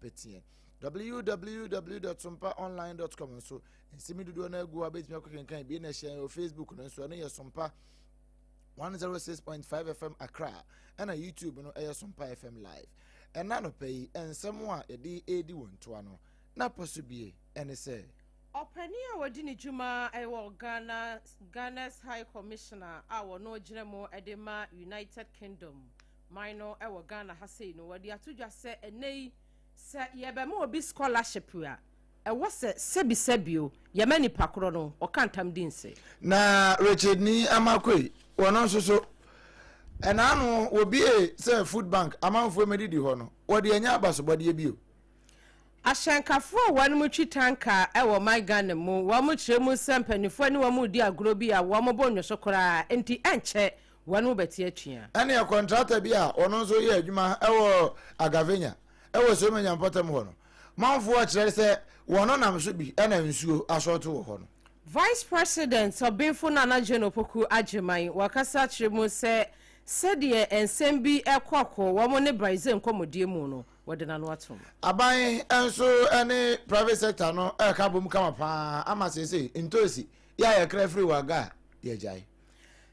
Pɛteɛ. www.sompaonline.com nso nsɛm dodoɔ no agu hɔ a bɛtumi akɔkenkan bi na hyɛ wɔ Facebook no nso ɛno yɛ Sompa 106.5 FM Accra ɛna YouTube no ɛyɛ Sompa FM Live. Ɛna nɔpɛ yi nsɛm a yɛde redi wɔn ntoa no na pɔ so bie ɛne sɛ. Ɔpanin a ɔdi ne dwuma wɔ Ghana Ghana's High Commissioner a ɔno gyina mu de ma United Kingdom man no wɔ Ghana ha sei no, wɔde ato dwa sɛ ɛnnɛ yi sɛ yɛbɛma obi scholarship a, ɛwɔ sɛ sɛbisɛbi o, yɛma nipa korɔ no ɔka ntam di nse. Na Richard Nii Amakoi, wɔno nso so, ɛnaano wɔbie sɛ food bank amanfoɔ mmɛdidi hɔ no, wɔde anya abasobɔdeɛ bio. Ahyɛnkafoɔ a wɔn twi tanka wɔ ɔman Ghana mu, wɔn kyerɛ mu sɛ mpaninfoɔ ne wɔn redi agorɔ bi a wɔn bo nnwo so koraa, enti ɛnkyɛ Wɔn mu bɛte atua. Ɛnneɛ kɔntrata bi a ɔno nso yɛ adwuma wɔ Agavenya wɔ Somanya mpɔtam hɔ no manfoɔ kyerɛ sɛ wɔn nam so bi na nsuo asɔɔto wɔ hɔ no. Vice President Ɔbenfo Nana Jane Opoku Agyemang wakasa akyerɛ mu sɛ sɛdeɛ nsɛm bi rekɔ kɔ wɔn ne Brazil nkɔmmɔdie mu no, wɔde n'ano atom. Aban nso ne private sector no reka abom kama paa ama seesei ntoosi yɛ a yɛkra firi Wagga a yɛagyae.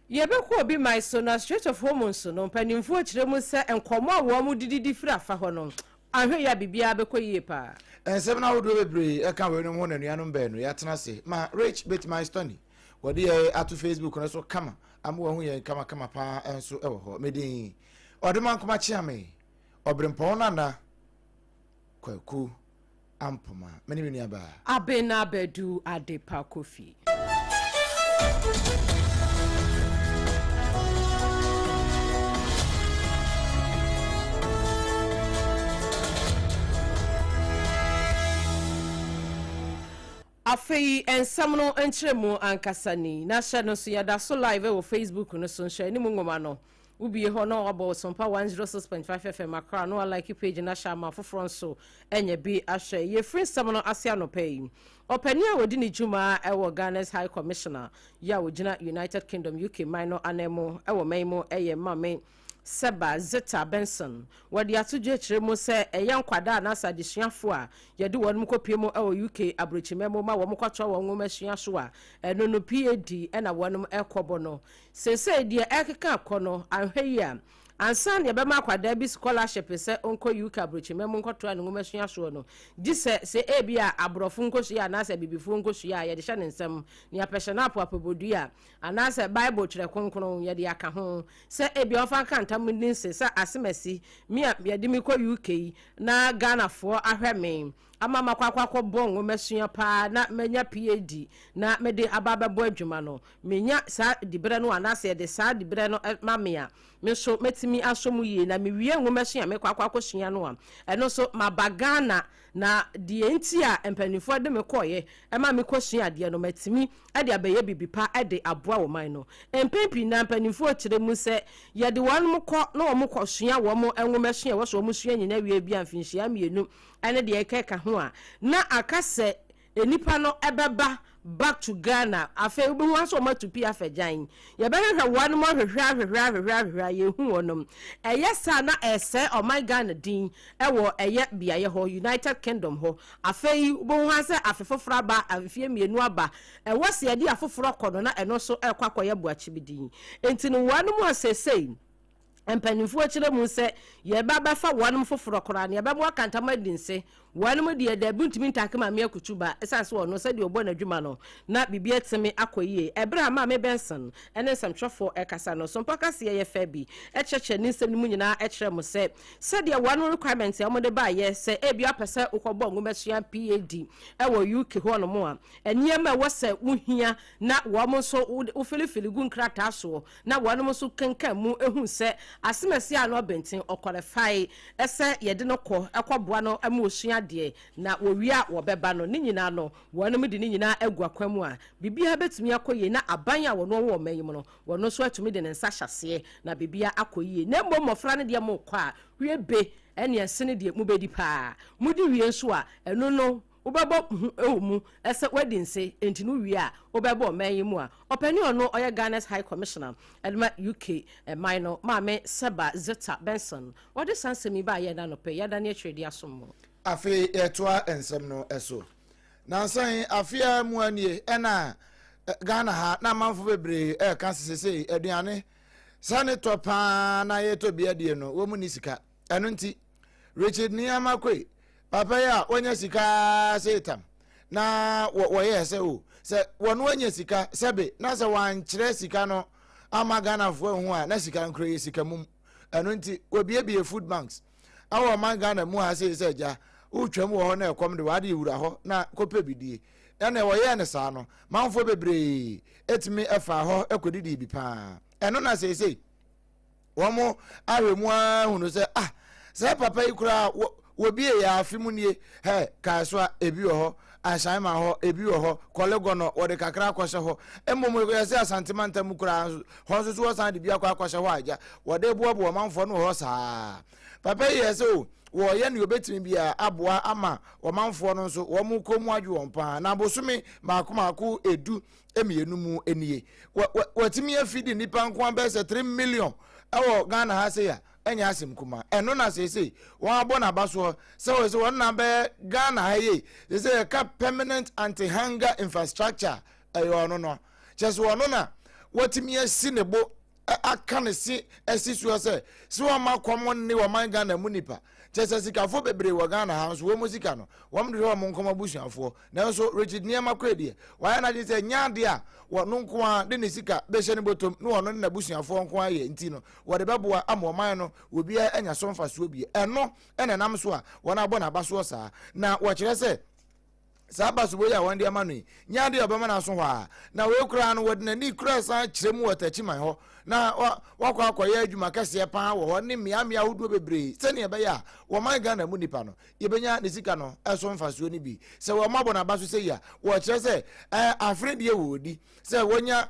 Yɛbɛkɔ obi man so na Strait of Hormuz no mpanimfoɔ kyerɛ mu sɛ nkɔmmɔ a wɔn de didi firi afa hɔ no, anhwɛ yie a biribiara bɛkɔ yie paa. Nsɛm no ahodoɔ bebree ka weinom ho na anuanom baanu yi atena ase ma Rich Bitmai Stony wɔde yɛn ato Facebook no so kama ama wɔahu yɛn kamakama paa nso wɔ hɔ. Me din Ɔdomankoma Kyeame, Ɔberempɔn Nana Kwaku. Ampoma, me ne me nuabaa. Abena Badu Adepa Kofi. Afei nsɛm no nkyerɛmu ankasa ni. Na hyɛ no nso yɛda so live wɔ Facebook no so nhyɛ anim nwoma no. Wobue hɔ na wɔabɔ wo Sompa 106.5 FM Accra na wɔalike page no ahyɛ ama afoforɔ nso anya bi ahwɛ. Yɛfiri nsɛm no ase anɔpa yi. Ɔpanin a ɔdi ne dwuma wɔ Ghana's High Commissioner yi a ɔgyina United Kingdom, UK, man no ananmu wɔ man mu yɛ Mame Seba Zita Benson. Wɔde ato dwa kyerɛ mu sɛ ɛyɛ nkwadaa anaasɛ adesuafoɔ a yɛde wɔn kɔpue mu wɔ UK aburokyiman mu ma wɔn kɔtoa wɔn nwomasua so a ɛno no PAD na wɔn kɔbɔ no. Seesei deɛ ɛrekeka kɔ no, anhwɛ yie a, ansa na yɛbɛma akwadaa bi scholarship sɛ ɔnkɔ UK aburokyima mu nkɔtoa ne nwomasua soɔ no, gye sɛ sɛ ebia aborɔfo nkosua anaasɛ abibifoɔ nkosua a yɛde hyɛ ne nsam, nea pɛhyɛnapo apɔbɔdua anaasɛ Bible twerɛ kronkron yɛde aka ho, sɛ ebia ɔmfa nka ntam nni nse sɛ asemasi, me a yɛde me kɔ UK yi na Ghanafoɔ ahwɛ me ama makɔ akɔ akɔbɔ nwomasua paa na manya PhD na mede aba abɛbɔ adwuma no. Menya saa diberɛ no anaasɛ yɛde saa diberɛ no ma me a, me nso mɛtumi asɔ mu yie. Na mewie nwomasua a mekɔ akɔ akɔsua no a, ɛno nso maba Ghana. Na deɛ nti a mpanimfoɔ de me kɔeɛ ma mekɔsua adeɛ no, matumi de abɛyɛ biribi pa de aboa ɔman no. Mpɛn pii no ara mpanimfoɔ kyerɛ mu sɛ yɛde wɔn kɔ na wɔkɔsua wɔn nwomasua a ɛwɔ sɛ wɔsua nyinaa wie bi a mfinhyia mmienu ne deɛ ɛkeka ho a, na aka sɛ Nnipa no bɛba back to Ghana afei wobɛhu ara sɛ wɔn atu pii afa gyan. Yɛbɛhwehwɛ wɔnom ahwehwɛ ahwehwɛ ahwehwɛ ahwehwɛ a yɛnhu wɔnom. Ɛyɛ saa na ɛresɛe ɔman Ghana din wɔ ɛyɛ beaeɛ hɔ, United Kingdom hɔ. Afei wobɛhu ara sɛ afe foforɔ aba, mfeɛ mmienu aba, ɛwɔ sɛ yɛde afoforɔ kɔ no na ɛno nso ɛrekɔ akɔyɛ boakyebe din. Enti no wɔnom a seesei Mpanimfoɔ kyerɛ mu sɛ yɛba bɛfa wɔnom foforɔ koraa no yɛbɛma waka ntam adi nse. Wɔnom deɛ dabi ntumi ntake Maame Akutu ba ɛsiane sɛ ɔno sɛdeɛ ɔbɔ n'adwuma no na biribi atumi akɔ yie. Ɛberɛ a Maame Benson ne nsɛmtwerɛfoɔ rekasa no, Sompa kaseɛ yɛ fɛ bi kyerɛkyerɛ ne nsɛm no mu nyinaa kyerɛ mo sɛ sɛdeɛ wɔnom requirement a wɔde baeɛ sɛ ebia wopɛ sɛ wokɔbɔ nwomasua PhD wɔ UK hɔnom a nneɛma a ɛwɔ sɛ wohia na wɔn nso wofilifili gu nkrataa soɔ na wɔnom nso kenkan mu hu sɛ asemasi a na ɔbenten ɔkɔrefae sɛ yɛde no kɔ kɔboa no ma ɔsua adeɛ na wɔwie a wɔbɛba no, ne nyinaa no wɔnom de ne nyinaa agu akwan mu a biribiara bɛtumi akɔ yie na aban a wɔno wɔ ɔman yi mu no wɔno nso atumi de ne nsa ahyɛ aseɛ na biribiara akɔ yie na mmom mmɔfra no deɛ mokɔ a wie be ɛne ɛsene deɛ mobɛdi paa modi wie nso a ɛno no Wobɛbɔ hu wɔ mu sɛ woadi nse enti no wowie a wobɛbɔ ɔman yi mu a ɔpanin a ɔno ɔyɛ Ghana's High Commissioner de ma UK man no Maame Seba Zita Benson wɔde saa nsɛm yi baeɛ ɛnnɛ anɔpa yi yɛadane akyire de asom mo. Afei yɛtoa nsɛm no so. Nansa yi afe a mu anie ɛna Ghana ha na amanfo bebree ɛreka sesesei aduane sɛ ne tɔ paa na yɛtɔ bi adie no wɔn mu ni sika. Ɛno nti Richard Niyama Koi papa yi a wɔnya sika sɛ tam na wɔyɛɛ sɛ o sɛ wɔn anya sika sɛbe na sɛ wɔankyerɛ sika no ama Ghanafoɔ ahu a na sika nkura yɛ sika mum. Ɛno nti wɔbiebie food banks Awɔ ɔman Ghana mu ha sei sɛ agya wotwam wɔ hɔ na ɛkɔm de w'ade wura hɔ na kɔpɛ bi die. Ɛna wɔyɛɛ no saa no, manfoɔ bebree ɛtumi ɛfaa hɔ ɛkɔdidii bi paa. Ɛno na seesei wɔn ahwɛ mu ara hunu sɛ ah saa papa yi koraa wɔbie yɛ afe mu nie hɛ kae so a ebi wɔ hɔ ahyɛn hɔ ebi wɔ hɔ kɔlegɔnɔ wɔde kakra akɔhyɛ hɔ mmom yɛsɛ Asante mantam mu koraa nso hɔ nso so wɔsan de bi akɔ akɔhyɛ hɔ agya wɔde boaboa ɔmanfoɔ no wɔ hɔ saa papa yi yɛ sɛ o wɔyɛ nea obetumi biara aboa ama ɔmanfoɔ no nso wɔn kɔn mu adwo wɔn paa na abosome mako mako 12 mu nie wɔatumi afidi nnipa nko abɛyɛ sɛ 3 million ɛwɔ Ghana ha sɛ ya ɛnyɛ asɛm kuma. Ɛno na seesei wɔn abɔ n'aba soɔ sɛ wɔ sɛ wɔn na bɛyɛ Ghana ha yie sɛ yɛka permanent anti-hunger infrastructure ɛyɛ ɔno no kyɛ sɛ ɔno na wɔtumi asi ne bo aka ne se asi soɔ sɛ wɔn akɔm ne wɔn Ghana mu nipa kyɛ sɛ sikafoɔ bebree wɔ Ghana ha nso wɔn mu sika no wɔn de hwɛ wɔn nkɔm abusuafoɔ. Nanso Richard Nneɛma kɔɛ deɛ wɔayɛ n'adwene sɛ nya adeɛ a wɔno nko ara de ne sika bɛhyɛ ne bɔtɔm na wɔno ne n'abusuafoɔ nko ara yɛ nti no wɔde bɛboa ama ɔman no obiara anya so mfasoɔ bie. Ɛno ɛna ɛnam so a wɔn abɔ n'aba soɔ saa na wɔkyerɛ sɛ saa basobɔ yi a wɔn de ama no yi nya adeɛ a ɔbɛma n'aso hɔ a na wei koraa no wɔde n'ani kura san kyerɛ mu wɔ Takyiman hɔ na wakɔ akɔyɛ adwuma kɛseɛ paa wɔ hɔ ne mmeammea ahodoɔ bebree sɛnea ɛbɛyɛ a wɔman Ghana mu nipa no yɛbɛnya ne sika no ɛso mfasoɔ no bi. Sɛ wɔn abɔ n'aba so sɛ yi a wɔkyerɛ sɛ afene deɛ wɔdi sɛ wɔnya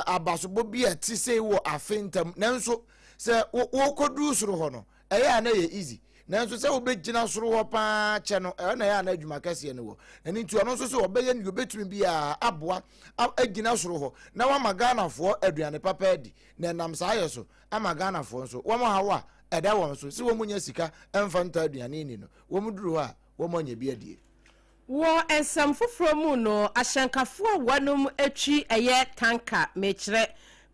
abasobɔ bi a ti sɛ wɔ afe ntam, nanso sɛ wɔkɔduru soro hɔ no ɛyɛ a na ɛyɛ easy, nanso sɛ wobɛgyina soro hɔ paa kyɛ no ɛna ɛyɛ a na adwuma kɛseɛ no wɔ ɛno. Nti ɔno nso sɛ ɔbɛyɛ nea obɛtumi biara aboa agyina soro hɔ na wama Ghanafoɔ aduane papa adi na ɛnam saa yɛ so ama Ghanafoɔ nso wɔn haw a ɛda wɔn so sɛ wɔn nya sika ɛmfa ntɔ aduane ni no wɔn duru hɔ a wɔn anya bi adie. Wɔ nsɛm foforɔ mu no, ahyɛnkafoɔ a wɔnom atwi ɛyɛ tanker, mekyerɛ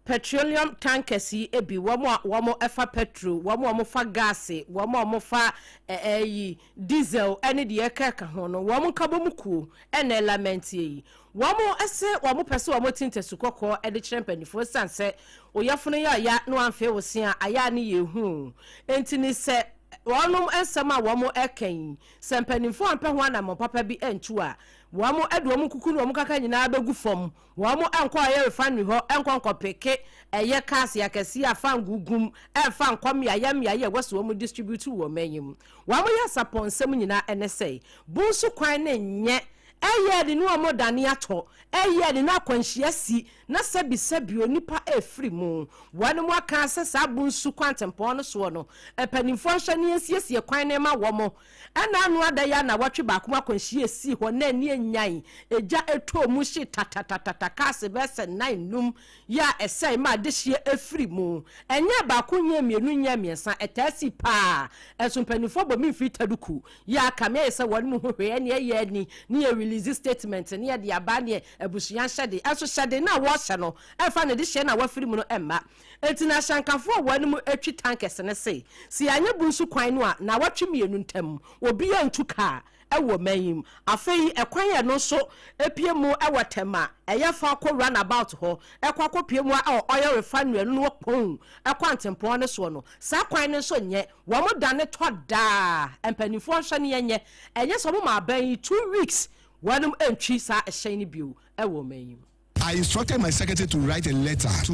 petroleum tankers yi bi, wɔn a wɔn ɛfa petrol, wɔn a wɔfa gas, wɔn a wɔfa ɛyi diesel ɛne deɛ ɛka ho no, wɔn nkabom kuo ɛna ɛlamentie yi. Wɔn ɛsɛ wɔn pɛ sɛ wɔn ti ntɛsu kɔkɔɔ ɛde kyerɛ mpanimfoɔ san sɛ oyɛfono yɛ ɔya na wɔamfɛ wɔ se a ayɛ a ne yɛ ehu. Nti ne sɛ wɔnom nsɛm a wɔn ɛka yi sɛ mpanimfoɔ ampɛ ho anammɔn papa bi ntu a wɔn de wɔn kuku ne wɔn kaka nyinaa bɛgu fam, wɔn nkɔ ɛyɛ refinery hɔ nkɔ nkɔpeke ɛyɛ cars akɛseɛ a fango gum ɛmfa nkɔ mmeayɛ mmeayɛ ɛwɔ sɛ wɔn distribute wɔ ɔman yi mu. Wɔn yɛ asapɔn nsɛm nyinaa ɛne sɛ bonsu kwan ne nyɛ ɛyɛ de ne wɔn dane atɔ ɛyɛ de ne akwanhyia si na sɛbisɛbi onipa efiri mu. Wɔn mu aka sɛ saa bonsu kwantempɔn no soɔ no mpanimfoɔ nhyɛ ne nsiesie kwan ne ma wɔn ɛna ano ada yi na wɔtwe baako mu akwanhyia esi hɔ na ani enyan egya eto mu hye tatatatata cars bɛsɛ nnan num yɛ a ɛsɛe ma adehyeɛ efiri mu. Ɛnyɛ baako nyɛ mmienu nyɛ mmiɛnsa, ɛtaa si paa. Ɛnso mpanimfoɔ bɔ mi nfiri taduku yɛ aka mi ayɛ sɛ wɔn mu ho hwee ɛne ɛyɛ ani ne yɛ release statement ne yɛ de aba ne abusua hyɛde ɛnso hyɛde na wɔhyɛ no ɛfa ne de hyɛ na wɔafiri mu no ɛmma. Eti na ahyɛnkafoɔ a wɔn mu atwi tankers ne se si anyɛ bu nso kwan no a na wɔtwe mmienu ntam obiara ntu kaa ɛwɔ man yi mu. Afei ɛkwan yɛ no nso epie mu ɛwɔ Tɛma ɛyɛ fa kɔ roundabout hɔ ɛkɔ akɔpie mu ɛwɔ oil refinery no wɔ pɔn ɛkɔ antempɔn no soɔ no, saa kwan no nso nyɛ wɔn da ne tɔ daa. Mpanimfoɔ nhwɛ ne yɛnyɛ ɛnyɛ sɛ wɔn ma aban yi 2 weeks wɔn ntwi saa ɛhyɛn no bio ɛwɔ man yi mu. I instructed my secretary to write a letter to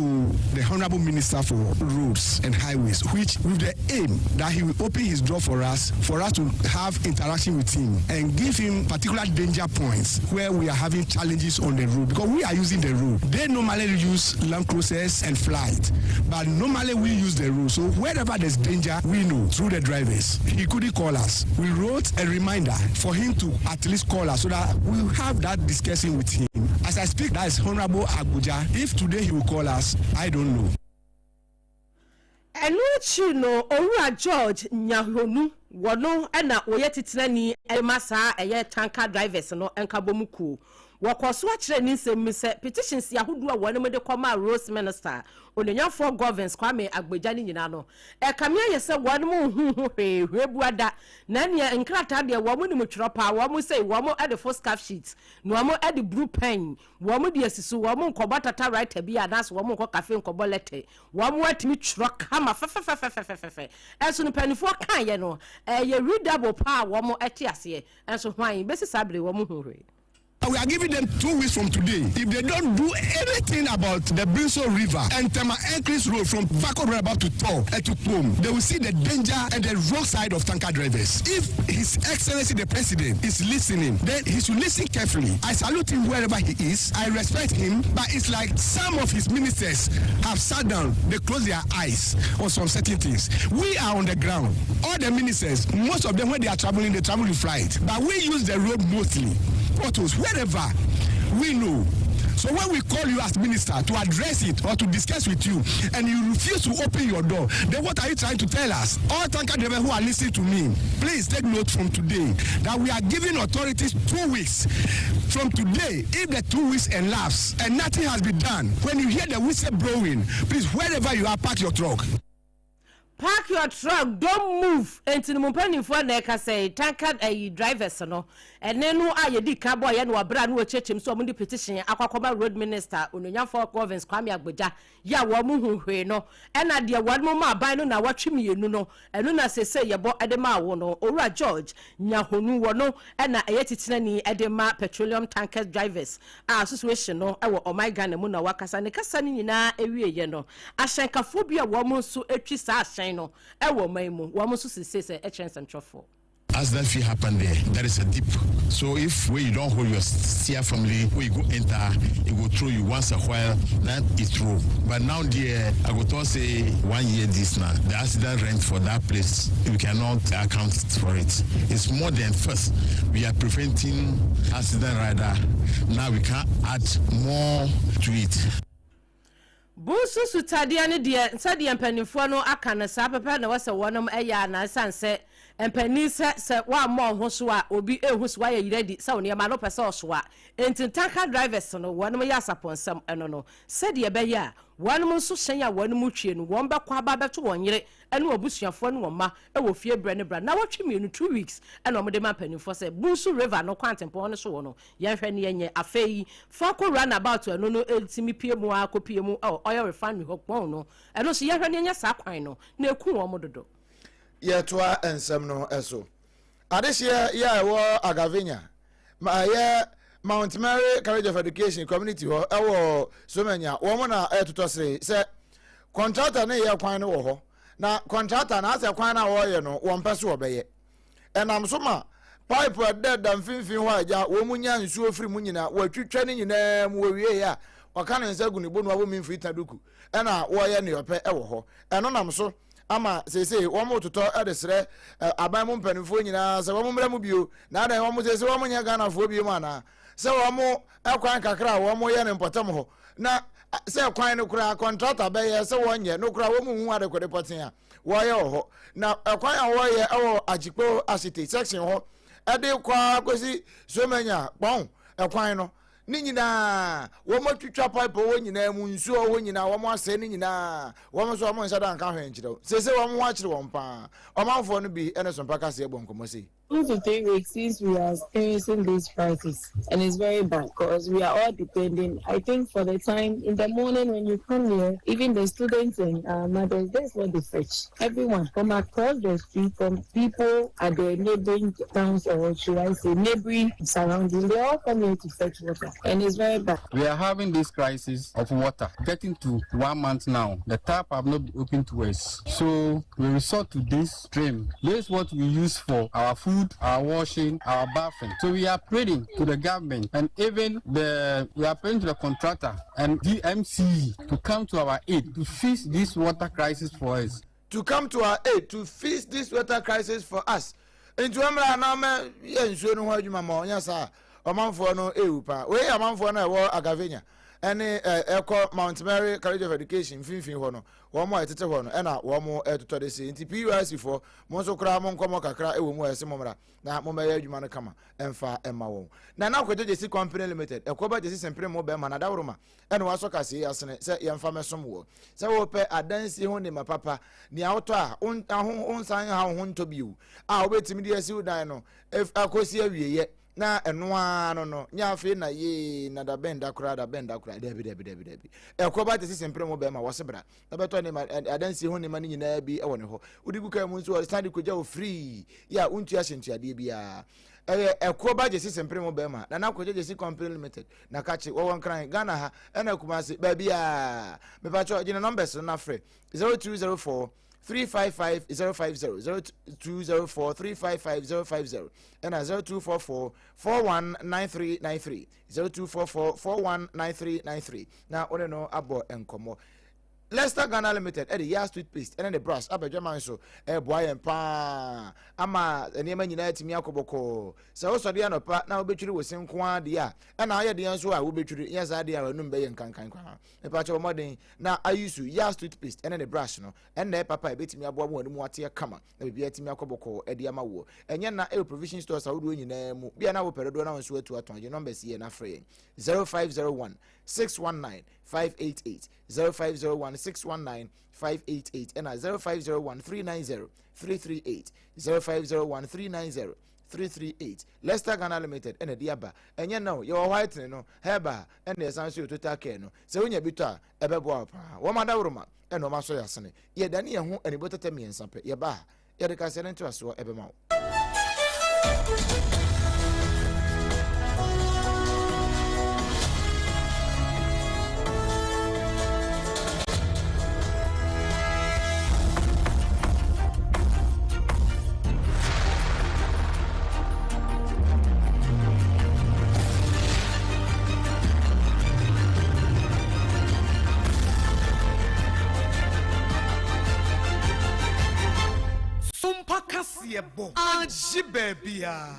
the Honorable Minister for Roads and Highways, which with the aim that he will open his door for us to have interaction with him and give him particular danger points where we are having challenges on the road because we are using the road. They normally use land cruisers and flight, but normally we use the road. So wherever there's danger, we know through the drivers. He couldn't call us. We wrote a reminder for him to at least call us so that we have that discussion with him. As I speak, that is Honorable Abuja. If today he will call us, I don't know. Ɛno akyi no, Owura George Nyahonu. Wɔno na wɔyɛ titenani ma saa ɛyɛ tanker drivers no nkabom kuo. Wɔkɔɔ so akyerɛ ne nsɛm mu sɛ petitions ahodoɔ a wɔnom de kɔmaa Roads Minister, Onuonyamfoɔ Governs Kwame Agbodza no nyinaa no, ɛkame ayɛ sɛ wɔnom nhuu ho hwee hwɛbua da. Na ɛneɛ nkrataa deɛ wɔn nim twerɛ paa, wɔn sei wɔn de foolscap sheet na wɔn de blue pen wɔn de asi so, wɔn nkɔbɔ tata writer bi anaasɛ wɔn nkɔ cafe nkɔbɔ letter. Wɔatumi twerɛ kama fɛfɛfɛfɛfɛfɛ. Ɛnso no mpaninfoɔ kaeɛ no, ɛyɛ readable paa a wɔte aseɛ. Ɛnso hwan? Bɛsi saa bere yi wɔn nhuu hwee. We are giving them 2 weeks from today. If they don't do anything about the Binso River and Tema Increase Road from Bako roundabout to Tor and to Pom, they will see the danger and the wrong side of tanker drivers. If His Excellency the President is listening, then he should listen carefully. I salute him wherever he is. I respect him, but it's like some of his ministers have sat down, they close their eyes on some certain things. We are on the ground. All the ministers, most of them, when they are traveling, they travel with flight. But we use the road mostly. Potholes, wherever we know. So when we call you as minister to address it or to discuss with you and you refuse to open your door, then what are you trying to tell us? All tanker drivers who are listening to me, please take note from today that we are giving authorities 2 weeks from today. If the 2 weeks elapse and nothing has been done, when you hear the whistle blowing, please, wherever you are, park your truck. Park your truck, don't move. Nti no mu mpanimfoɔ na ɛka sɛ tanker ɛyi drivers no, ɛne no a yɛdi ka bɔ yɛ no wɔbrɛ a no wɔkyerɛkyerɛ mu sɛ wɔn de petition akɔakɔma Road Minister, Onuonyamfoɔ Governs Kwame Agbodza, yɛ a wɔn ho hwee no, ɛna deɛ wɔn mo ma aban no na wɔtwe mmienu no, ɛno na sese yɛbɔ ɛde ma wo no. Owura George Nyahonu wɔ no ɛna ɛyɛ titenani ɛde ma petroleum tankers drivers a association no ɛwɔ ɔman Ghana mu na wakasa ne kasa no nyinaa awieɛ no, ahyɛnkafoɔ bi a wɔn nso atwi saa ahyɛn no ɛwɔ ɔman mu, wɔn nso sese sɛ ɛkyerɛ nsɛmtwerɛfoɔ. Accident fit happen there. There is a dip. So if where you don't hold your steer firmly, where you go enter, it go throw you once a while, then it throw. But now there, I go talk say one year this now, the accident rent for that place, we cannot account for it. It's more than first. We are preventing accident rather. Now we can add more to it. Bunso sutadeɛ no deɛ, sɛdeɛ mpanimfoɔ no aka no saa pɛpɛ na wɔsɛ wɔnom ɛyɛ a nansan sɛ mpanin sɛ wɔammɔ ho so a, obi ehu so wayɛ yerɛ di sɛ nneɛma no pɛ sɛ ɔsoa. Nti tanker drivers no wɔnom yɛ asapɔnsɛm ɛno no sɛdeɛ ɛbɛyɛ a wɔnom nso hyɛn a wɔnom twie no, wɔn bɛkɔ aba bɛto wɔn yere ɛne wɔn abusuafoɔ ne wɔn mma ɛwɔ fie brɛ ne bra. Na wɔtwe mmienu, 2 weeks, ɛna wɔn de ma mpanimfoɔ sɛ Bunso River no kwantempɔn no so wɔ no, yɛnhwɛ ne yɛnyɛ. Afei Fako roundabout, ɛno no ɛtumi pie mu a kɔpie mu ɛwɔ oil refinery hɔ gbɔn no, ɛno nso yɛhwɛ ne yɛnyɛ saa kwan no na eku wɔn dodo. Yɛtoa nsɛm no so. Adehyeɛ yɛ a ɛwɔ Agavenya ma ɛyɛ Mount Mary College of Education community hɔ ɛwɔ Somanya, wɔn na ɛtotɔ sere sɛ contractor ne yɛ kwan no wɔ hɔ, na contractor na asɛ kwan no a wɔreyɛ no wɔn pɛ so wɔbɛyɛ. Ɛnam so ma pipe a ɛdeda mfimfini hɔ a agya wɔn mu nya nsuo firi mu nyinaa, wɔatwitwa ne nyinaa mu. Wɔwie yɛ a, ɔka ne nsa gu ne bo no abɔ mi mfiri ta duku ɛna wɔreyɛ ne ɔpɛ ɛwɔ hɔ. Ɛno nam so ama seesei wɔn totɔ de srɛ aban mu mpanimfoɔ nyinaa sɛ wɔn mmerɛ mu bio na adan wɔn seesei wɔn nyɛ Ghanafoɔ bio mu anaa sɛ wɔn kwan kakra a wɔn yɛ ne mpɔtam hɔ na sɛ kwan no koraa contractor bɛyɛ sɛ wɔnyɛ no koraa, wɔn mu hu adekode pɔten a wɔyɛ wɔ hɔ. Na ɛkwan a wɔyɛ ɛwɔ Agyikpo Asete section hɔ ɛde kɔ akɔsi Somanya kpɔn ɛkwan no ne nyinaa, wɔn atwitwa pipe wɔ nyinaa mu, nsuo wɔ nyinaa, wɔn asɛe ne nyinaa. Wɔn nso wɔn nsa da nka hwɛ nkyerɛw. Sese wɔn ho akyerɛ wɔn paa. Ɔmanfoɔ no bi ɛne Sompa kaseɛ bɔ nkɔmɔ sei. 2 to 3 weeks since we are experiencing this crisis, and it's very bad because we are all depending. I think for the time in the morning when you come here, even the students and mothers, that's what they fetch. Everyone from across the street, from people at the neighboring towns, or should I say neighboring surrounding, they all come here to fetch water, and it's very bad. We are having this crisis of water getting to one month now. The tap have not been opened to us, so we resort to this stream. This is what we use for our food, our washing, our bathing. So we are praying to the government and even the we are praying to the contractor and the MCE to come to our aid to fix this water crisis for us. To come to our aid to fix this water crisis for us. Nti wɔn mmerɛ anam yɛ nsuo no ho adwuma ma ɔnyɛ saa, ɔmanfoɔ no ewu paa. Wei yɛ ɔmanfoɔ no a ɛwɔ Agavenya. ɛne ɛkɔ Mount Mary College of Education mfimfini hɔ no, wɔn a ɛtete hɔ no ɛna wɔn ɛtotɔ de se. Nti PURC foɔ, mo nso koraa mo nkɔmɔ kakra ɛwɔ mu a ɛse mo mmra na mo mmɛyɛ adwuma no kama ɛmfa ɛma wɔn. Nana Kwadwo Gyesi Company Limited, ɛkɔba Gyesi Sempere mo bɛrima na adaworoma ɛna wasɔ kaseɛ yi asene sɛ yɛmfa mɛsom woɔ. Sɛ wopɛ adansie ho nneɛma papa, nea wotɔ a wonsan nha wo ho ntɔ bio a wobɛtumi de asi wo dan no akɔsi awieɛ na ɛno ara no no nyɛ afei na yee na da bɛn da koraa da bɛn da koraa dabi dabi dabi dabi. Ɛkɔ ba te sɛ sempere mu bɛrima wɔse bra na bɛtɔ nneɛma adansie ho nneɛma no nyinaa bi wɔ ne hɔ. Wode gu kaa mu nso ɔsan de kɔgya wo firii yɛ a wontua hyɛntuadeɛ biara. Ɛyɛ ɛkoɔ ba gyesi sempere mu bɛrima na na kɔgya Gyesi Company Limited na kakye wɔwɔ Nkran Ghana ha ɛna Kumasi baabiara. Mepakyɛ gyina numbers no na frɛ 0204 355 050 0204 355 050 ɛna 0244 419393 0244 419393 na wone no abɔ nkɔmmɔ. Leicester Ghana Limited ɛde Yas toothpaste ɛne ne brush aba adwaman so ɛreboa yɛn paa ama nneɛma nyinaa atumi akɔ bɔkɔɔ. Sɛ wosɔre anɔpa na wobɛtwiri wo se nko ara deɛ a, ɛna ayɛ deɛ nso a wobɛtwiri, nyɛ saa deɛ a w'anum bɛyɛ nkankan koraa. Mepakyɛ bɔ mmɔden na ayusu Yas toothpaste ɛne ne brush no, ɛnna ɛyɛ papa a ɛbɛtumi aboa ma w'anum ateɛ kama na biribiara atumi akɔ bɔkɔɔ ɛde ama woɔ. Ɛnyɛ na ɛwɔ provision stores ahodoɔ nyinaa mu. Bia na wopɛ dodoɔ na wo nso atu atɔn, gye numbers yi na frɛ yɛn 0501 619 588 0501 619 588 ɛna 0501 390 338 0501 390 338. Leicester Ghana Limited ɛna ɛde aba. Ɛnyɛ na o, yɛwɔ whitening no, herbal, ɛna yɛsan so yɛ total care no. Sɛ wonya bi tɔ a, ɛbɛboa wo paa. Wɔn adaworoma ɛna wɔn asɔ yɛ asene. Yɛdane yɛn ho anibɔ tɛtɛ mmiɛnsa pɛ, yɛba a, yɛde kaseɛ no ntoasoɔ ɛbɛma wo. Sompa kaseɛbɔ agye baabiara.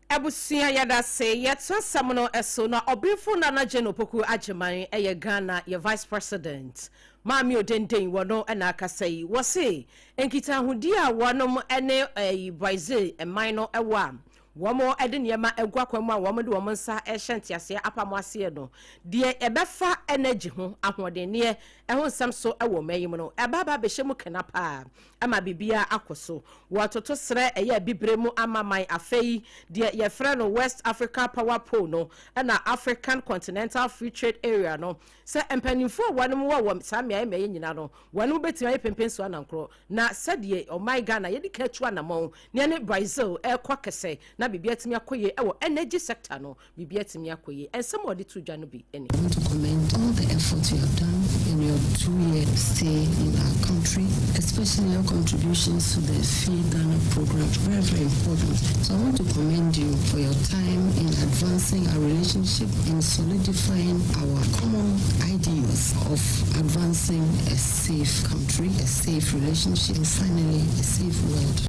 Abusua yɛdase, yɛto asɛm no so na Ɔbenfo Nana Jane Opoku Agyemang yɛ Ghana yɛ Vice President. Maame Odenden wɔ no na akasa yi. Wɔse nkitahodie a wɔnom ne Brazil man no wɔ a wɔn de nneɛma agu akwan mu a wɔn de wɔn nsa rehyɛ nteaseɛ apam aseɛ no, deɛ ɛbɛfa energy ho, ahoɔdenneɛ ho nsɛm so wɔ ɔman yi mu no, ɛba aba abɛhyɛ mu kena paa ama biribiara akɔ so. Wɔtoto serɛ ɛyɛ abibire mu amaman afei deɛ yɛfrɛ no West Africa Power Pool no ɛna African Continental Free Trade Area no sɛ mpanimfoɔ a wɔnom wɔ wɔ saa mmeaeɛ mmeaeɛ nyinaa no wɔnom bɛtumi ayɛ pempensuo anankorɔ na sɛdeɛ ɔman Ghana yɛdi kan atu anamɔn na yɛne Brazil rekɔ akɛsɛ na biribi atumi akɔ yie wɔ energy sector no, biribi atumi akɔ yie. Nsɛm a ɔde too dwa no bi ni. I want to commend all the efforts you have done in your 2-year stay in our country, especially your contributions to the Feed Ghana program, very, very important. So I want to commend you for your time in advancing our relationship, in solidifying our common ideals of advancing a safe country, a safe relationship, and finally a safe world.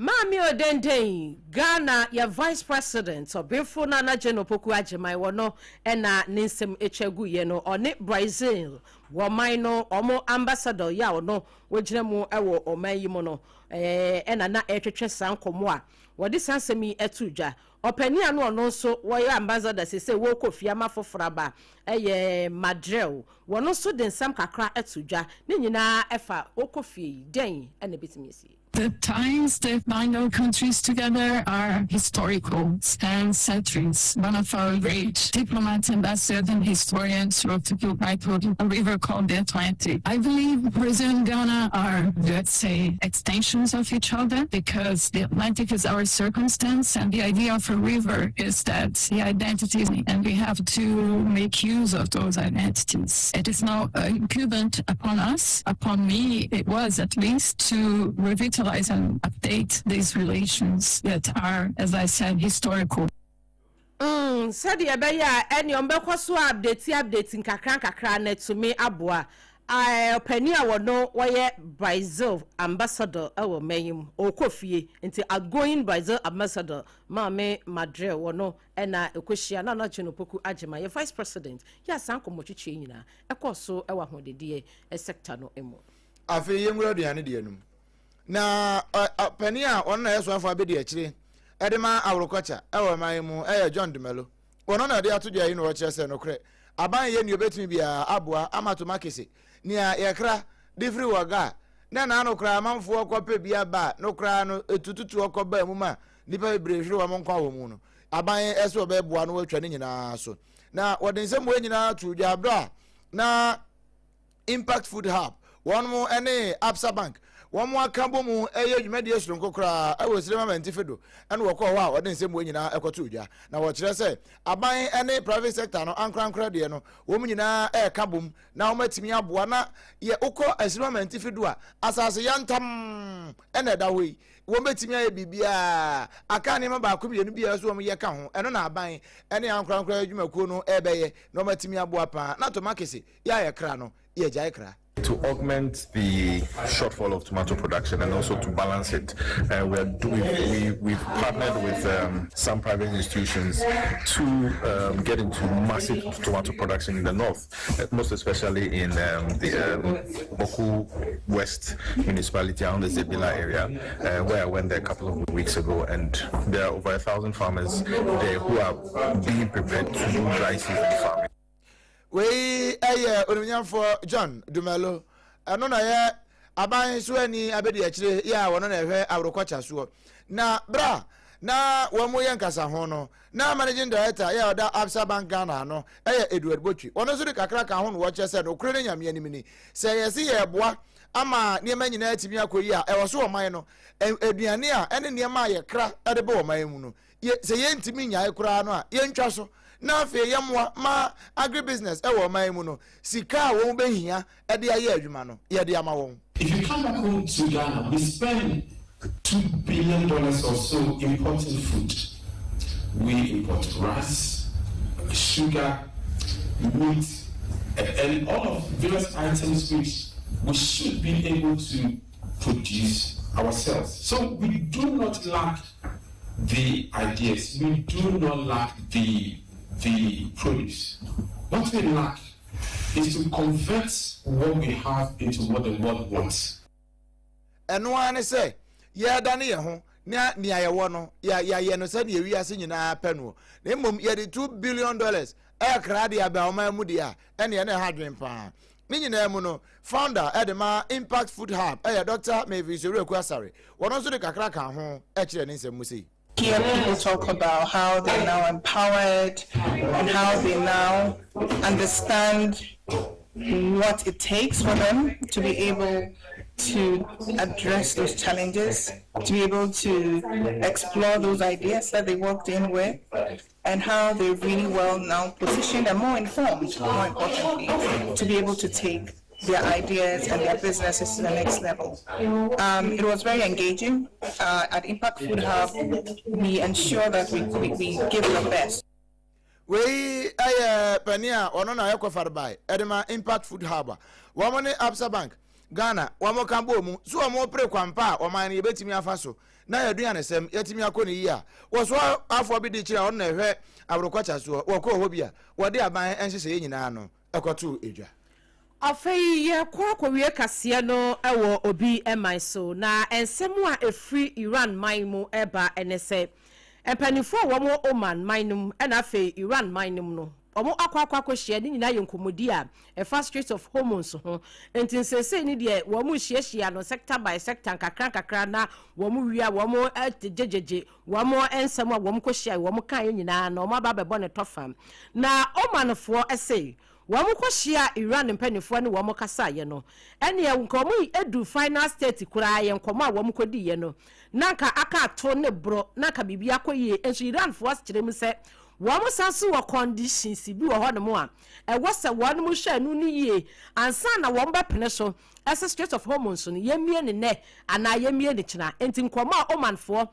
Maame Odendeng, Ghana yɛ Vice President, Ɔbenfo Nana Jane Opoku Agyemang wɔ no na ne nsɛm atwa gu yɛ no. Ɔne Brazil wɔ man no wɔn ambassador yi a ɔno wɔgyina mu wɔ ɔman yi mu no ɛna na ɛretwetwe saa nkɔmmɔ a wɔde saa nsɛm yi ato dwa. Ɔpanin a no ɔno nso wɔyɛ ambassador seesei wɔrekɔ fie ama foforɔ aba ɛyɛ Madrel. Wɔn nso de nsɛm kakra ato dwa. Ne nyinaa ɛfa wɔkɔ fie yi dɛn na ɛbɛtumi asie. The ties that bind our countries together are historical, span centuries. One of our great diplomats, ambassadors, and historians wrote a book titled A River Called the Atlantic. I believe Brazil and Ghana are, let's say, extensions of each other because the Atlantic is our circumstance, and the idea of a river is that the identities, and we have to make use of those identities. It is now incumbent upon us, upon me, it was at least, to revitalize and update these relations that are, as I said, historical. Sɛdeɛ ɛbɛyɛ a ɛneɛ wɔbɛkɔ so a update update nkakra nkakra na atumi aboa. Ɔpanin a wɔno wɔyɛ Brazil ambassador wɔ man yi mu, ɔrekɔ fie, nti outgoing Brazil ambassador Maame Madrel wɔno na ɛkɔhyia Nana Jane Opoku Agyemang, yɛ vice president, yɛ a saa nkɔmmɔtwetwe yi nyinaa ɛkɔɔ so wɔ ahoɔdendeɛ sector no mu. Afei yɛnwura aduane deɛ no mu. Na panin a ɔno na ɛyɛ soafoɔ abɛdi akyire de ma aworokɔkya wɔ ɔman yi mu yɛ John Dumelo. Ɔno na ɔde ato dwa yi na ɔkyerɛ sɛ nokorɛ aban yɛ nea obetumi biara aboa ama tomakese nea yɛkra de firi wɔ ga na n'ano koraa amanfoɔ kɔpɛ bi aba a no koraa no etututu ɔkɔ baa mu ma nnipa bebree hwere wɔn nkwa wɔ mu no aban ɛsɛ ɔbɛboa no wɔatwa ne nyinaa so. Na wɔde nsɛm wɔ nyinaa to dwa berɛ a na Impact Food Hub, wɔn ne Absa Bank wɔn aka bɔ mu yɛ dwumadie soronko koraa wɔ Sirem Amantifi do ɛna wɔkɔɔ hɔ a wɔde nsɛm wɔ nyinaa ɛkɔtoo dwa. Na wɔkyerɛ sɛ aban ne private sector no ankorankorɛ deɛ no wɔn nyinaa ɛreka bom na wɔn atumi aboa na yɛ wokɔ Sirem Amantifi do a asase yantam ɛna ɛda hɔ yi wɔn bɛtumi ayɛ biribiara aka nneɛma baako mmienu bi a ɛsɛ wɔn yɛ ka ho ɛno na aban ne ankorankorɛ adwumakuo no ɛrebɛyɛ na wɔn atumi aboa paa na tomakese yɛ a yɛkra no, yɛgyae kra. To augment the shortfall of tomato production and also to balance it, uh, we are doing, we, we've partnered with um, some private institutions to um, get into massive tomato production in the north, uh, most especially in um, the um, Boku West municipality around the Zebilla area, uh, where I went there a couple of weeks ago, and there are over 1,000 farmers there who are being prepared to do dry season farming. Wei yɛ Onimnyamfoɔ John Dumelo. Ɛno na ɛyɛ aban so ani abɛdi akyire yɛ a wɔno na ɛhwɛ aworokɔkya soɔ. Na berɛ a na wɔn yɛ nkasa ho no, na Managing Director yɛ a ɔda Absa Bank Ghana ano yɛ Edward Botwe. Wɔno nso de kakra ka ho na wɔkyerɛ sɛ nokorɛ ne Nyame anim ni, sɛ yɛse yɛreboa ama nneɛma nyinaa atumi akɔ yie a, ɛwɔ so ɔman no aduane a ɛne nneɛma a yɛkra de ba ɔman mu no, yɛ, sɛ yɛntumi nnyae koraa no a, yɛntwa so na afei yɛmmoa ma agribusiness wɔ ɔman yi mu no, sika a wɔn bɛhia de ayɛ adwuma no, yɛde ama wɔn. If you come back home to Ghana, we spend $2 billion or so importing food. We import rice, sugar, meat, and all of various items which we should be able to produce ourselves. So we do not lack the ideas. We do not lack the produce. What we lack is to convert what we have into what the world wants. Ɛno ara ne sɛ yɛredane yɛn ho na nea yɛwɔ no yɛayɛ no sɛdeɛ wiase nyinaa pɛ noɔ, na mmom yɛde $2 billion ɛrekra de aba ɔman mu deɛ a, ɛneɛ na ɛha adwene paa. Ne nyinaa mu no, founder ɛde ma Impact Food Hub ɛyɛ Dr. Mavis Owuraku Asare. Wɔn nso de kakra ka ho ɛkyerɛ ne nsɛm mu sei. Hear people talk about how they're now empowered and how they now understand what it takes for them to be able to address those challenges, to be able to explore those ideas that they walked in with, and how they're really well now positioned and more informed, more importantly, to be able to take their ideas and their businesses to the next level. It was very engaging. At Impact Food Hub, we ensure that we give the best. Wei ɛyɛ panin a ɔno na ɛkɔ farebae ɛde ma Impact Food Hub a wɔn ne Absa Bank Ghana wɔn ka bɔɔ mu so wɔn pere kwampa a ɔman no yɛbɛtumi afa so na yɛaduane sɛm yɛtumi akɔ ne yie a wɔso afoɔ bi de kyerɛ a ɔno na ɛhwɛ aworokɔkya soɔ wɔkɔɔ hɔ bi a wɔde aban nhyehyɛeɛ nyinaa no ɛkɔtoo edwa. Afei yɛkɔ akɔwie kaseɛ no wɔ obi man so, na nsɛm a ɛfiri Iran man mu ɛba ne sɛ mpanimfoɔ a wɔn Oman man no mu ɛna afei Iran man no mu no wɔn akɔ akɔhyia. Ne nyinaa yɛ nkɔmmɔdi a ɛfa Strait of Hormuz ho, nti nsesei ne deɛ wɔn hyiahyia no sector by sector nkakra nkakra na wɔn wia wɔn gyegyegye wɔn nsɛm a wɔn kɔhyia wɔn kan nyinaa na wɔn aba abɛbɔ ne tɔfa. Na Omanfoɔ ɛsɛ wɔn kɔhyia Iran mpanimfoɔ ne wɔn kasaeɛ no, ɛneɛ nka wɔn edu final state koraa yɛ nkɔmɔ a wɔn kɔdiiɛ no na nka aka ato ne borɔ na nka biribi akɔ yie. Nso Iranfoɔ kyerɛ mu sɛ wɔn san so wɔ conditions bi wɔ hɔnom a ɛwɔ sɛ wɔn hwɛ ɛno no yie ansa na wɔn bɛpene so ɛsɛ Strait of Hormuz no yɛmmie ne nɛ anaa yɛmmie ne kyena. Nti nkɔmɔ a Omanfoɔ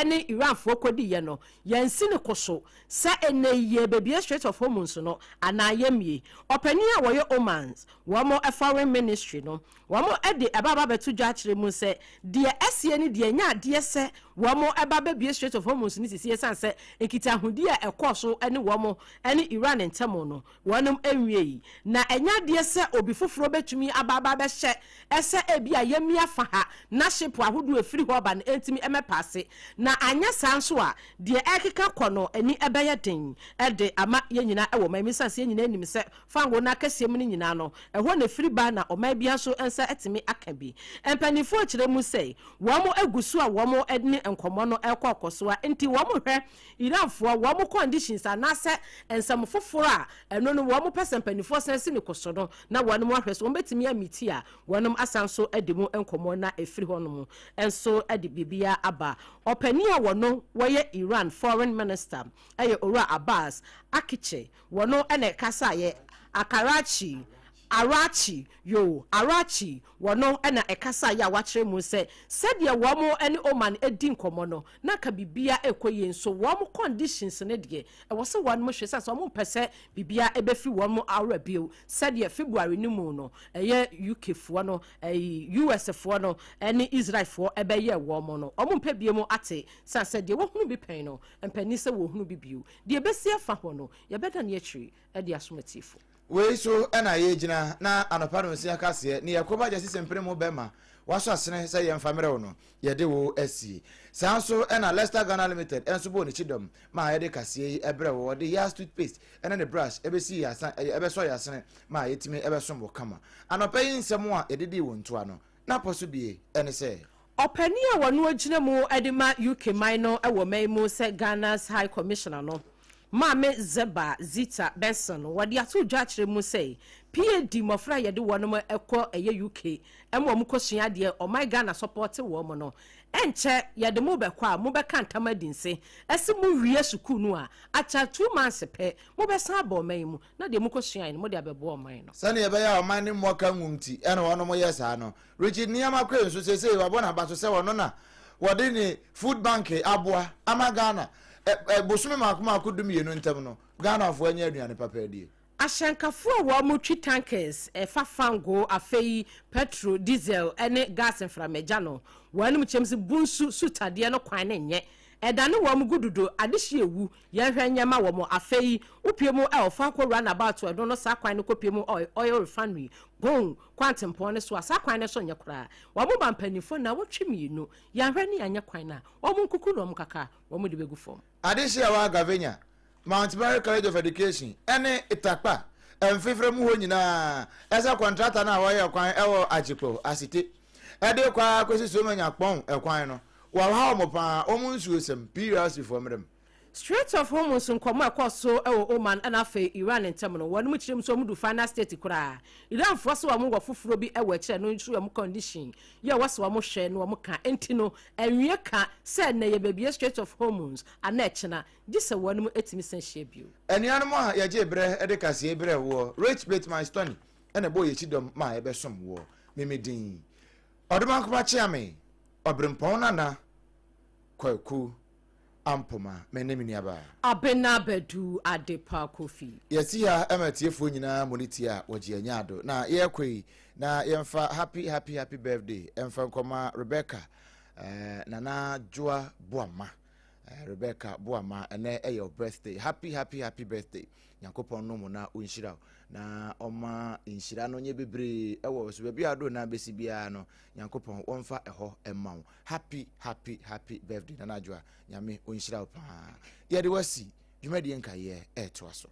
ne Iranfoɔ kɔdiiɛ no, yɛansi no koso sɛ ɛnnɛ yi yɛrebɛbue Strait of Hormuz no anaa yɛmmue. Ɔpanin a wɔyɛ Oman's wɔn Foreign Ministry no, wɔn de ɛba aba abɛto dwa akyerɛ mu sɛ deɛ asie no deɛ ɛnyɛ adeɛ sɛ wɔn ba bɛbue Strait of Hormuz no sisi ɛsiane sɛ nkitahodie a ɛkɔɔ so ne wɔn ne Iran ntam no wɔnom nwiei. Na ɛnyɛ adeɛ sɛ obi foforɔ bɛtumi aba aba abɛhyɛ sɛ ebia yɛmmia fa ha na ship ahodoɔ a ɛfiri hɔ ba no ntumi mmɛpaase. Na anyɛ saa nso a, deɛ ɛrekeka kɔ no ani bɛyɛ den de ama yɛn nyinaa wɔ ɔman mu ɛsiane sɛ yɛn nyinaa nim sɛ fangoo no akɛseɛ mu no nyinaa no, ɛhɔ na ɛfiri ba na ɔman biara nso nsa atumi aka bi. Mpanimfoɔ kyerɛ mu sɛ wɔn gu so a wɔn ne nkɔmmɔ no rekɔ kɔ so a nti wɔhwɛ Iranfoɔ wɔn conditions anaasɛ nsɛm foforɔ a ɛno no wɔn pɛ sɛ mpanimfoɔ san si no koso no na wɔn ahwɛ sɛ wɔn bɛtumi amiti a wɔn asan nso de mu nkɔmmɔ na ɛfiri hɔ nom nso de biribiara aba. Ɔpanin a wɔno wɔyɛ Iran foreign minister yɛ Owura Abbas Akitche wɔno na ɛkasaeɛ Akarachi Arachi yoo Arachi wɔno na ɛkasaeɛ a wakyerɛ mu sɛ sɛdeɛ wɔn ne Oman di nkɔmmɔ no na anka biribiara rekɔ yie nso wɔn conditions no deɛ ɛwɔ sɛ wɔn hwɛ sɛ wɔn mpɛ sɛ biribiara ɛbɛfiri wɔn awora bio sɛdeɛ February no mu no ɛyɛ UK foɔ no ɛyi US foɔ no ɛne Israel foɔ ɛbɛyɛ wɔn no wɔn mpɛ bio mu ate sane sɛ deɛ wɔhunu bi pɛn no mpɛni sɛ wɔhunu bi bio deɛ ɛbɛsi afa hɔ no yɛbɛda ne akyiri ɛde asom atiefo. Wei so na yɛgyina na anɔpa nonsia kaseɛ ne yɛkɔ ba gyasi sempene mu bɛma wasɔ asene sɛ yɛmfa mmerɛ wo no yɛde wo asie. Saa nso na Lester Ghana Limited nso bɔɔ n'akyi dɔm maa yɛde kaseɛ yi brɛ wo. Wɔde Yas toothpaste ne ne brush bɛsi yɛn asa ɛbɛsɔ yɛn asene maa yɛtumi bɛsom wo kama. Anɔpa yi nsɛm a yɛde dii wo ntoa no, n'apɔ so bie ne sɛ. Ɔpanin a wɔno agyina mu de ma UK man no wɔ man mu sɛ Ghana's High Commissioner no, Maame Zeba Zita Benson, wɔde ato dwa akyerɛ mu sɛ PAD mmɔfra a yɛde wɔnom kɔ ɛyɛ UK ma wɔn kɔ sua adeɛ ɔman Ghana sɔpɔte wɔn no, ɛnkyɛ yɛde mo bɛkɔ a mobɛka ntam adi nse ɛse mo wie sukuu no a akyɛ 2 months pɛ mobɛsan aba ɔman yi mu na deɛ mokɔ suaeɛ no mode abɛboa ɔman no. Sɛnea ɛbɛyɛ a ɔman no mmɔ ka ngu nti na wɔnom yɛ saa no. Richard Nneɛma Quaye nso seesei wabɔ n'aba so sɛ ɔno na wɔde ne food bank aboa ama Ghana bosome mmaako mmaako 12 ntam no Ghanafoɔ anya aduane papa adie. Ahyɛnkafoɔ a wɔtwi tankers fa fangoo, afei pɛtro, diesel ne gas mframagya no, wɔnom kyɛm sɛ bunsu sutadeɛ no kwan no nyɛ. Ɛdane wɔn gu dodo, adehye ewu, yɛnhwɛ nyɛ ma wɔn. Afei wopue mu ɔ fa kɔ runabout ɛno no saa kwan no kɔpue mu ɔ oil refinery, Kpong, kwantempɔn no so a, saa kwan no so nyɛ koraa. Wɔn ba mpanyinfoɔ nnawɔtwe mmienu, yɛanhwɛ ne yɛanyɛ kwan no a, wɔn nkuku na wɔn kaka a, wɔn de bɛgu fam. Adehye a ɛwɔ Agavenya, Mount Mary College of Education ne Itakpa mfefrɛ mu hɔ nyinaa ɛsɛ kɔntrata no a wɔyɛ kwan wɔ Agyekpo, Asite de kɔ ara kɔsi Somanya Kpong kwan no, wɔhaw wɔn paa, wɔn nsuosɛm, PURC foɔ mmerɛ mu. Strait of Hormuz nkɔmmɔ a ɛkɔɔ so wɔ Oman na afei Iran ntam no, wɔn kyerɛ mu sɛ wɔn du final state koraa. Iranfoɔ sɛ wɔn wɔ foforɔ bi wɔ akyire a ɛno nso yɛ wɔn condition yɛ ɛwɔ sɛ wɔn hwɛ na wɔn ka. Enti no ɛnwie ka sɛ ɛnnɛ yɛbɛbue Strait of Hormuz anaa ɛkyena, gye sɛ wɔn tumi san hyia bio. Anuanom a yɛgyee berɛ de kaseɛ yi brɛɛ woɔ, Rich Bateman Stoney na ɛbɔɔ yɛn kyidɔm maa yɛbɛsom woɔ. Me me din, Ɔdomankoma Kyeame, Ɔberempɔn Nana Kwaku Ampoma, me ne me nuabaa. Abena Badu Adepa Kofi. Yɛte ha ma atiefoɔ nyinaa mmɔ ne ti a wɔgye anya ado. Na yɛrekɔ yi, na yɛmfa happy happy happy birthday ɛmfa nkɔma Rebecca eh, Nana Joa Boama. Eh, Rebecca Boama, ɛnɛ ɛyɛ wo birthday. Happy happy happy birthday. Nyankopɔn no mu na ɔnhyira wo. Na ɔma nhyira no nyɛ bebree ɛwɔ so. Baabi a ɔdo na bɛsi biara no, Nyankopɔn wɔmfa ɛhɔ ɛma wo. Happy happy happy birthday Nana Adwoa. Nyame ɔnhyira wo paa. Yɛde wasi dwumadie nkayɛ ɛɛtoa so.